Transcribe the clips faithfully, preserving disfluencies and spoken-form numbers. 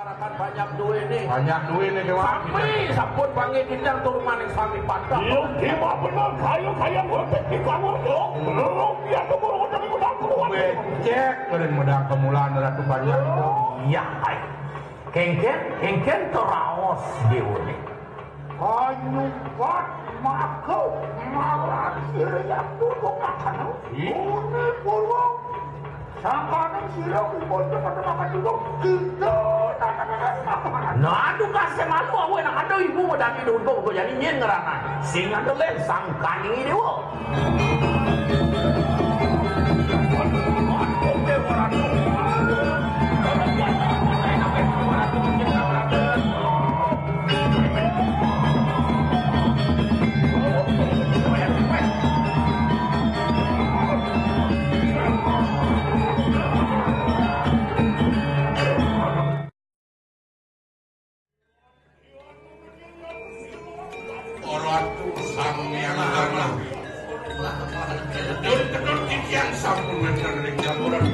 Masyarakat banyak duit nih. Banyak duit nih, Dewa. Sami, sampun panggih titiang tur maning sami patah. Iya, gimana benar? Kayu, kayu, ngerti di kamar, yo. Belum, dia tuh baru udah, udah keluar. Becek, keren medang kemulan, Ratu Panjang. Iya, ai. Kengken, kengken, teraos, Dewa nih. Panyupat maka malah sira yang tunduk akan. Iya. Ini purwa. Sangkaning sira kumpul pada makan dulu. Kita tatanan makan. Nah, aduh, kasih malu aku enak ada ibu mau daki duduk kok jadi nyen ngeranan. Sing ada lem sangkaning ini, wo. Ratu Sang Hyang Danau. Dulur-dulur titiang sampun wénten ring jamuran.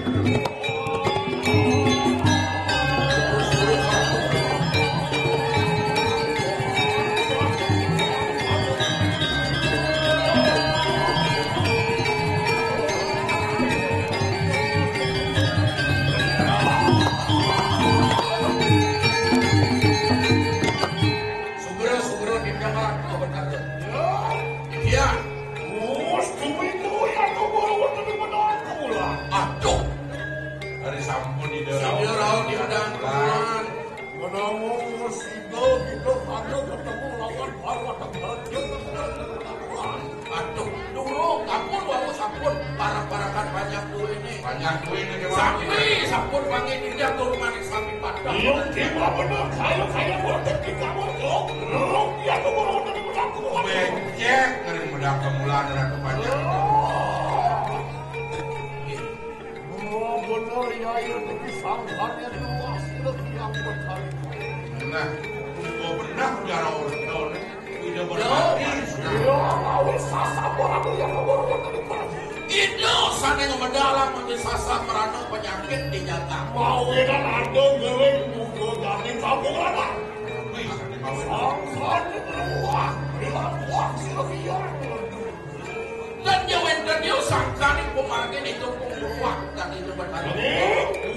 Sugra, sugra, tindak aku benar. Iya. Mus, duit ku ya tuh baru wonten di benar aku lah. Aduh. Hari sampun di dalam. Sida rauh di benar aku lah. Menawa musibah kita ada ketemu lawan Parwata Gajah. Aduh, durung, ampun wau sampun parak-parakan banyak duit nih. Banyak duit nih, Dewa. Sami, sampun panggih titiang tur maning sami patah. Iya, gimana bener? Kayu, kayu, botek di kamar, yo. Lurung, ya, tuh, baru udah di benak, tuh. Becek, ngering bedak kemulan, Ratu Panjang. Oh, bener, ya, iya, tapi sangkanya dua, sila tiang berkali. Nah, gua benar, biar orang tahu, nih. Ida berarti. Ida ngawis sasam ora mulia kawruh wonten ing Prabu. Ida sané ngemedalang mangke sasam merana penyakit di nyata. Mawinan anda ngeling muga dadi kabulan. Wih, sané mawon. Sangkan ruwah, bilang kuat sira biar. Dan ya wénten ya sangkaning pemargin ing Tungkung Ruwak dan ing Betari.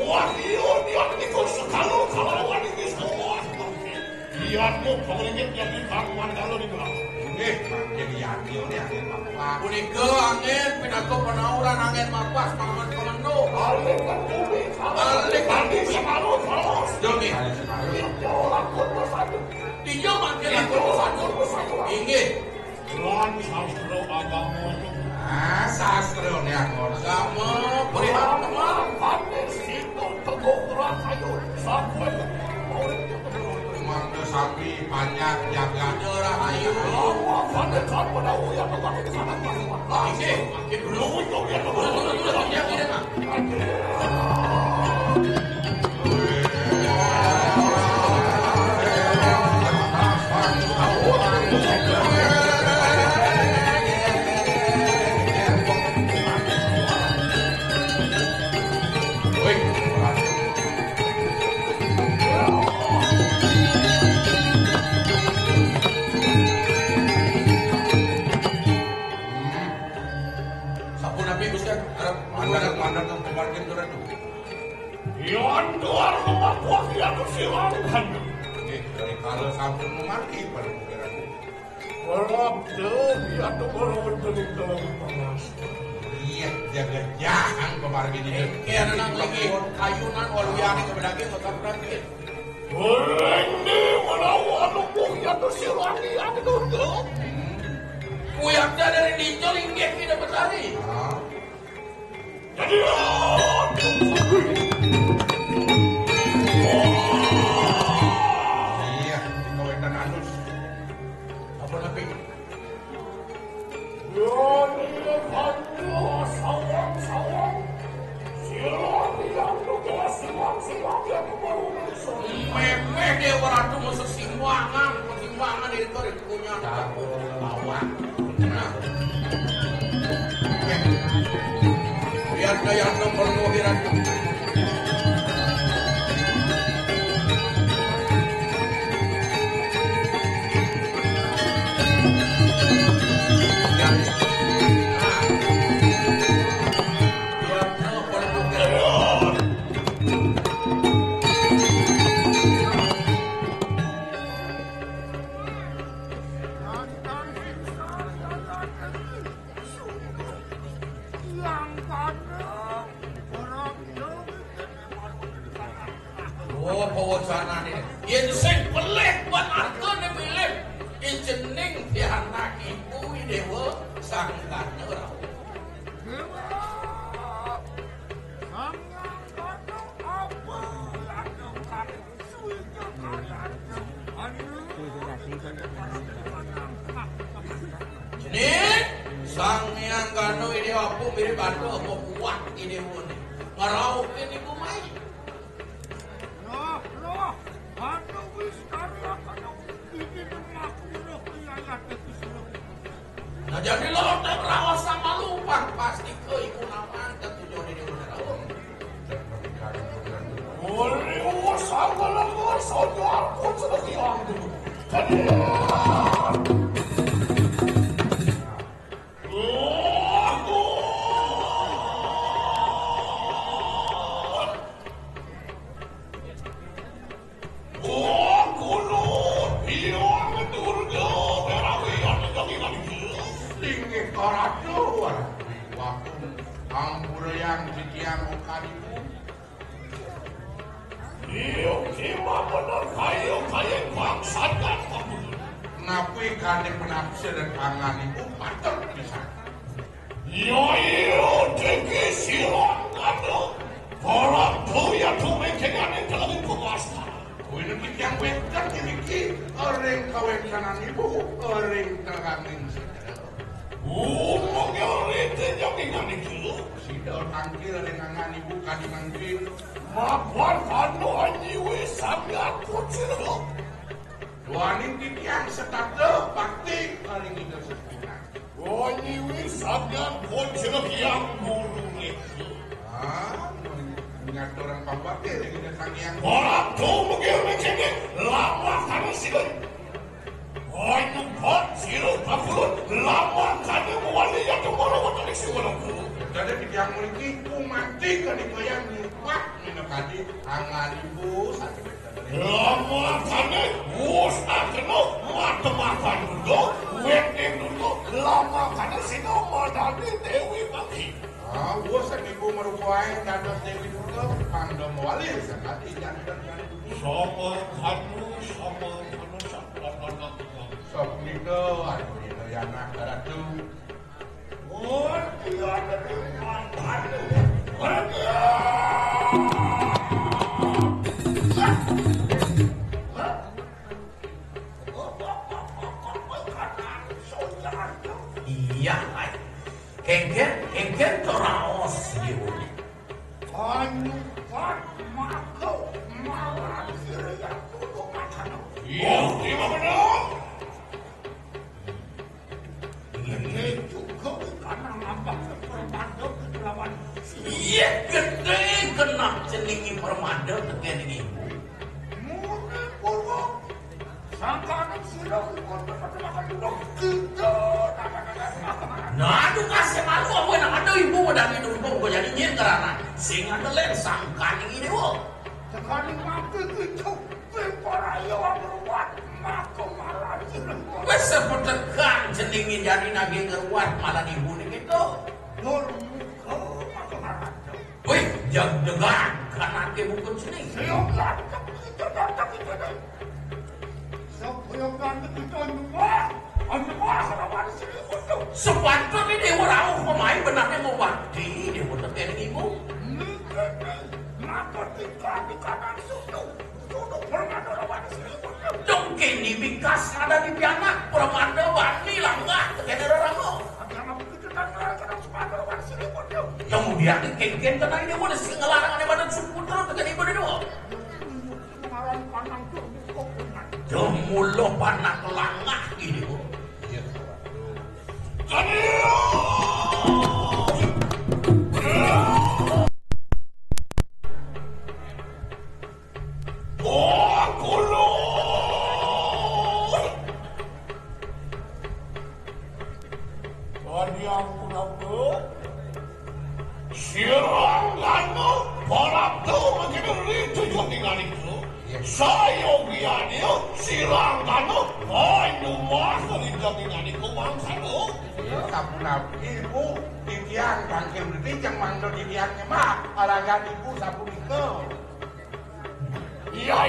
Wah, iya, dia niku segala kalawan iki semua. Iya, niku pengringit yang di Kang Mandala niku. Nggih, mangkin yati oleh angin mapas. Punika angin pinaka penauran angin mapas, paman pemenu. Alih kan bumi, alih kan bumi. Semalu terus. Demi. Iya, orang pun bersatu. Iya, mangkin. Iya, orang pun bersatu. Inggih. Lan sastra agama. Ah, sastra ne agama. Agama, perintah. Mangke situ teguh rahayu, sampai urip. Mangke sami panjang jagat rahayu. Mangke sami panjang jagat rahayu. Inggih, makin dulu. Iya, iya, iya. Sampun napi, Gusti? Arep mandheg, mandheg nang pemargin to, Ratu. Yan tuar memakuak yatu silang banyu. Nggih, dari kala sampun memargi pada pikiranku. Walabda yatu kala wonten ing dalam panas. Iya, jaga jahang pemargin ini. Engke ana nang lagi kayunan waluyane kebedake tetap rangkit. Wéné menawa lupuh yatu silang yatu. Kuyakda dari ninjol inggih Ida Betari. Ah. Jadi, iya, kawetan alus. Apa napi? Yo, iya, kanca sawang-sawang. Sira tiyang tugas siwang-siwang ya kebau manusia. Memeh Dewa Ratu mesti simbangan, pertimbangan itu punya lawan. Nah. Biar daya nomor mohiran. Apa wacanané? Yén sing pelih lan argané milih, ijening pianak ibu Déwa Sangkana rauh. Déwa, Sangkana apa? Nih, Sang Hyang Ganu ini apa mirip anu apa kuat ini muni. Ngeraukin ibu mai. Loh, loh, anu wis karya kaya iki nang aku roh riwayat iki suruh. Nah, jadi lo tak rawas sama lubang pasti ke ibu naman ketujuh ini udah tahu. Oleh uwas sama lama saja aku sudah hilang dulu. Jadi, Inggih, Ratu. Ampurayang titiang okanipun. Iya, kima bener kayu kayen bangsakan kamu. Napi kanthi penafsiran anganipun patut pisan. Iya, iya, diki sira ngadu. Para doya tumengkengane dalam kekuasaan. Kuwi niki tiyang wénten niki ring kawéntenan ibu, ring teranging sedera. Umumnya rite jamingan iki. Sida tangkil ring angan ibu kadi mangkin. Mapan kanu anyiwi sangat kucil. Duaning titiang setata bakti paring Ida Sepuh. Wanyiwi sabdan pun jeneng Hyang Guru Reka. Ah, ngaturang pambakti ring Ida Sang Hyang. Ora tuh mungkin mengkene lama kami sih. Wanyu pot siru bakulun lama kami mewali yang kemana waktu di siwala guru. Jadi titiang mriki kumanti kadi kaya nyupak minakadi angan ibu satu. Lamakane wus akeno matemakan dulu, wit ing dulu, lamakane sing madani Dewi Mati. Ah, wus ibu merupae dados Dewi Durga, pangga mawali sakadi janten. Sama kanu, sama kanu, sama kanu. Sapunika, aduh, ila yana karatu. Iya, ai. Kengken, kengken to raos, iya, Budi. Anyukan maka malah sira yang kudu makan. Iya, iya, bener. Gedhe juga kana ngambah permada kelawan. Iya, gedhe genah jenenge permada tekene ibu. Mune purwa sangkane sira kudu makan-makan dulu. Kita. Nah, aduh, kasih malu apa enak ada ibu udah minum kok jadi nyen karena sing ada len sangkane ini, Bu. Sekali mati kita. Wis sepedekan jenenge jari naging ngruwat malah ibune gitu. Dur muka aku marah. Wih, jagdegan kanake bukan jeneng. Siap lantek kita datang kita. Sebelum lantek kita nyuwah, nyuwah sama sini kudu. Sepatutnya dia ora mau pemain benarnya mau bakti dia mau tekeni ibu. Ngapa tinggal di kanan susu? Dong kene bingkas ada di pianak, pramanda wani langgah tekene rerama. Kemudian kengken tenang ini wani sing ngelarang ane badan suputra tekene ibu dua. Demula panak langah ini, Bu. Iya. Kadiang punapa? Sirang kanu parapto mangkene rituju tingalika. Iya. Sayogiane sirang kanu painumah rituju tingalika mangkana. Iya, sapunapi, Bu, titiang tangkil riti jeng mangda titiang nyembah. Aragan ibu sapunika.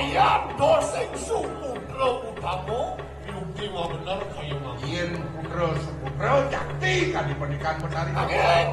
Yan dosing suputra utama, yukti wa bener kaya mangkin. Yen putra suputra jakti kadi pendikan Betari. Angin.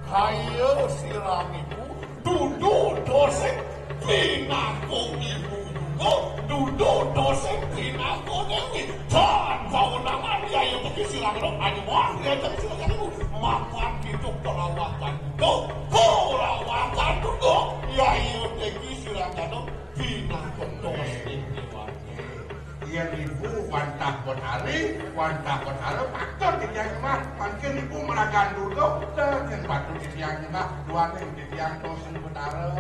Kaya siramiku, dudu dosing pinaka ibu juga, dudu dosing pinaka dewi. Tan kaunangan yaya teki sirangkana, anyuwah yaya teki sirangkana. Mapan kita kalawakan dudu, kalawakan dudu, yaya teki sirangkana pinaka dosing dewa. Yen ibu wantah betari, wantah betara patut titiang nyembah. Mangkin ibu maragan dudu, ten yen patut titiang nyembah. Duaning titiang dosing betara.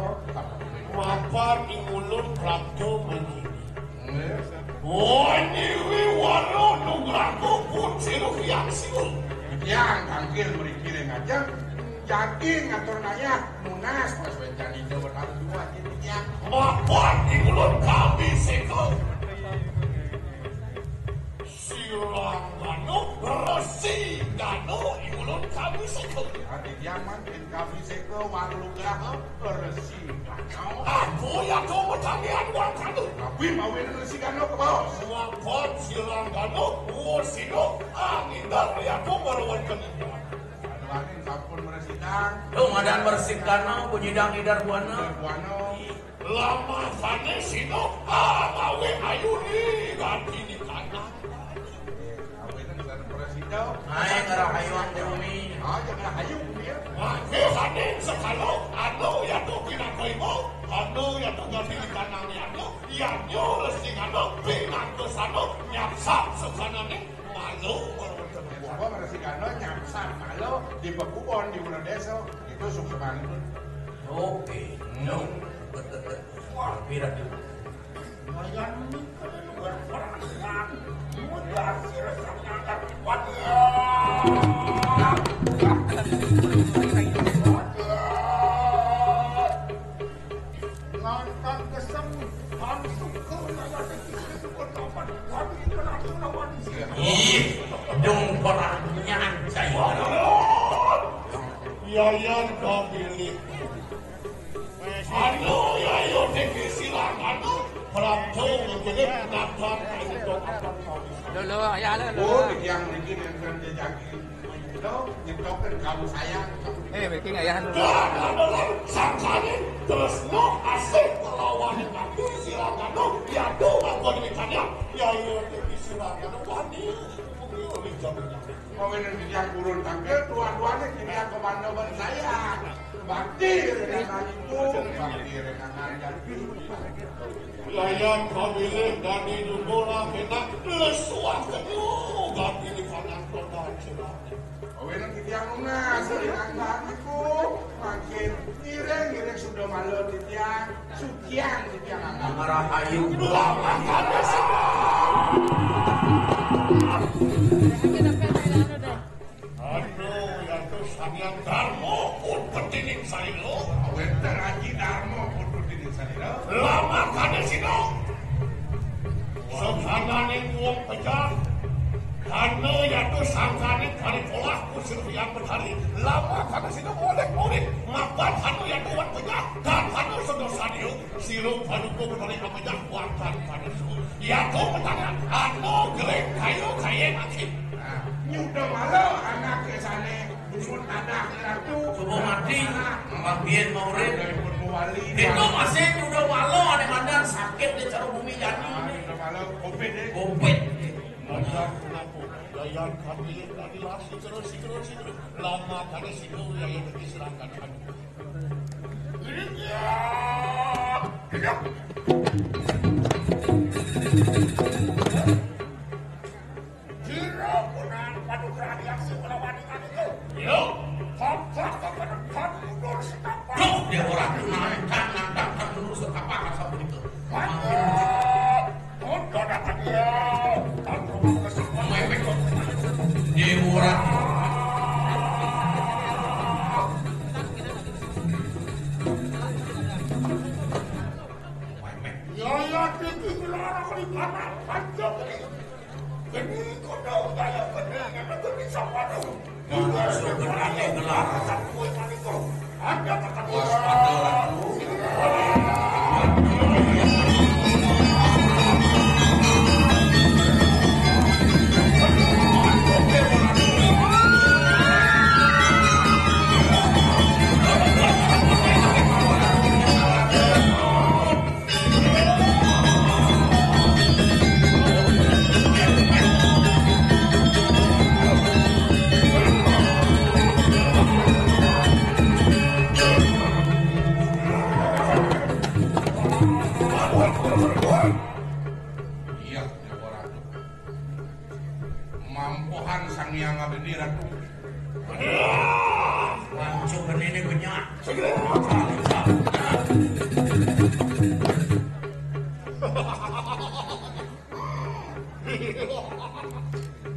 Mapan ingulun prapta mangkin. Nggih. Waniwi waro nugraha pun siruh yang siul. Titiang tangkil mriki ring ajeng, jagi ngatur nayah nunas pas wencan Ida Betara dua titiang. Mapan ingulun kami seka. Sirang dano, resi dano, ingulun kami seka. Ati titiang mangkin kami seka waro nugraha, resi Aku ya to matamian wantanu. Tapi mawinan Resi Gana kabaos. Mapan sirang dano, wosino, angindar ya to marawan kanian. Aduh, angin sampun mresidang. Tuh, madan mresidang, punyidang idar buana. Idar buana. Lamakane sino, agawe ayuni ganti di kanan. Awenan sareng prasida. Ae ngrahayuang bumi. Ah, ya ngrahayuang bumi ya. Mangke saking sekala, anu ya to pinaka ibu, anu ya to ganti di kanang ya to, ya nyo resi ngano pinaka sano nyapsap sekanane malu. Apa resi ngano nyapsap malu di pekubuan di Wunadesa. Itu suksemanipun. Oke. Hmm. Wah, pira ki? Lumayan menika di luar perang. Mudah sira sangat kuat. Ngantang gesem, langsung ke wilayah negeri Sukun Papan. Waduh, ini berlaku lawan sira. Ih, dong perangnya anjay. Yayan kabilik. Anu, ya, yo, teki silang, anu, Prabu, ngene, natang, anu, dong, apa, apa. Lo, lo, ya, lo, lo. Oh, yang mriki nenten jejaki. Lo, nyetokin kamu sayang. Eh, mriki nggak ya, lo? Dan adalah sangkane, terus no, asik, lawan aku, silang, anu, ya, tuh, aku demikiannya. Ya, yo, teki silang, anu, wani, mungkin lebih jauh. Mawinan titiang purun tangkil, tuan-tuane titiang komandoman saya. Bakti ring anak ibu, bakti ring anak jati. Layang kabilih dadi dugo lah kenak lesuah kenyuh bakti di kanan kodan celana. Mawinan titiang nunas ring anak ibu, makin ngiring-ngiring suda mala titiang. Sukian, sukian anak. Marahayu. Lawan kada sedang. Aduh, ya tuh sanian Darma pun petining salira. Wenten Aji Darma pun petining salira. Lawan kada sedang. Sakananing wong pejah. Karena ya tuh sangkaning kari polah kusir yang berhari. Lawan kada sedang oleh murid. Mapan karena ya tuh wong pejah. Dan karena sudah sadio. Sira paduka menawi amejah wonten pada suku. Yato petana, anu geling kayu kaye mati. Nah, nyuda mala anake sane dusun tanah ratu. Coba mati, mangkin mau urip. Itu masih nyuda mala ane mandan sakit di cara bumi jani. Nah, nyuda mala covid, eh. Covid. Mandan kenapa? Yayan kami tadi lah sikero, sikero, sikero. Lama kali sikero, yayan lagi serangkan. Duh, dia ora kenal, kan nantang, kan mundur setapak rasa begitu. Makin. Mepet. Dia ora. Mepet. Ya, ya, iki lara kali panas, pancok iki. Geni kono, gaya geni, geni sapa tu? Geni sapa tu? Ada ketemu. Waspada, Ratu. Iya, Déwa Ratu. Mampohan Sang Hyang Abdi, Ratu. Pancuran ini banyak.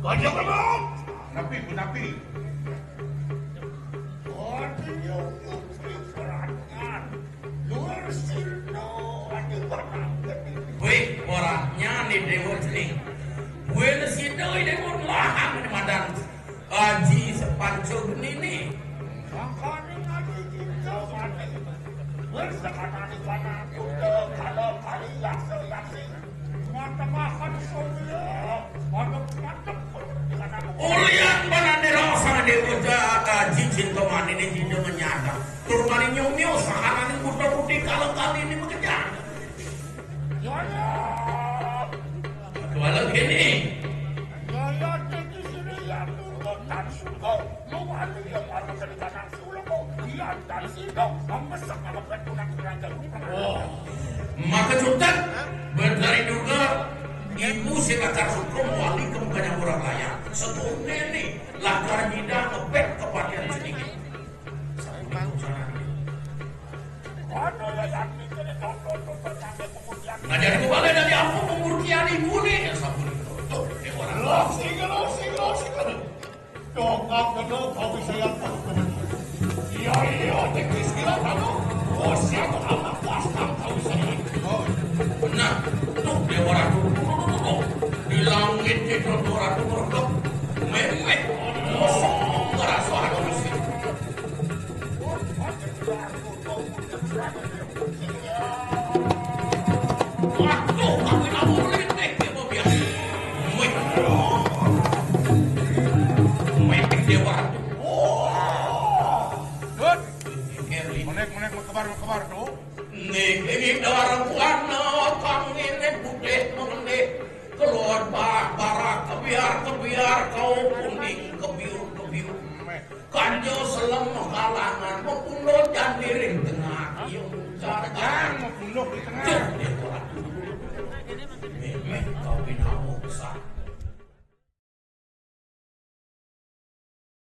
Kanjeng Ratu. Napi, napi? Kanjeng Ratu. Wih, orangnya nih Déwa Cening. Buin sida Déwa lahang di madan Aji Sepanca Genini. Mangkane ngaji cinta mati. Wis sakatane panak kuda kala kali yaksa yaksi. Matemahan soya. Pada mantep. Ulian panandira sang Déwa Aji cinta mati ini cinta menyata. Tur mari nyumio sahananing kuda putih kala kali ini makejang. Yaya. Kuala gini. Yaya, tinggi sini ya, turun dan suka. Lu mati ya, pada kali kanan suruh kau. Iya, dan sini dong. Memesak kalau berkurang kurang jauh. Oh. Maka cutet, berdari juga ibu si Lakar Suko mewali ke mukanya orang layan. Setuhnya ini, Lakar Hidang ngebet kepatihan sedikit. Satu minggu sana. Nah, jadi kembali dari aku pemurtian ibu nih. Ya, sabun. Tuh, dia orang. Losing, losing, losing. Dongkap kedua, kopi saya. Iya, iya, tipis gila kamu. Oh, siapa kamu? Pas kamu tahu saya. Oh, benar. Tuh, dia orang. Tuh, tuh, tuh, tuh, tuh. Di langit itu orang tuh merebak. Memeh. Kosong, ngerasa ada musik. Waduh, kawin aku meletek ya, Bob, ya. Wih. Wih, Déwa Ratu. Dut. Menek, menek, mekebar, mekebar, tuh. Nih, ini darah buana, kang ini putih mengendih. Keluar barak, barak, kebiar, kebiar, kau kuning, kebiur, kebiur. Kanjo selem kalangan, mapundhut jandi ring tengah. Iya, cara jangan mapundhut di tengah. Cek, dia orang. Memeh kawin awak sak.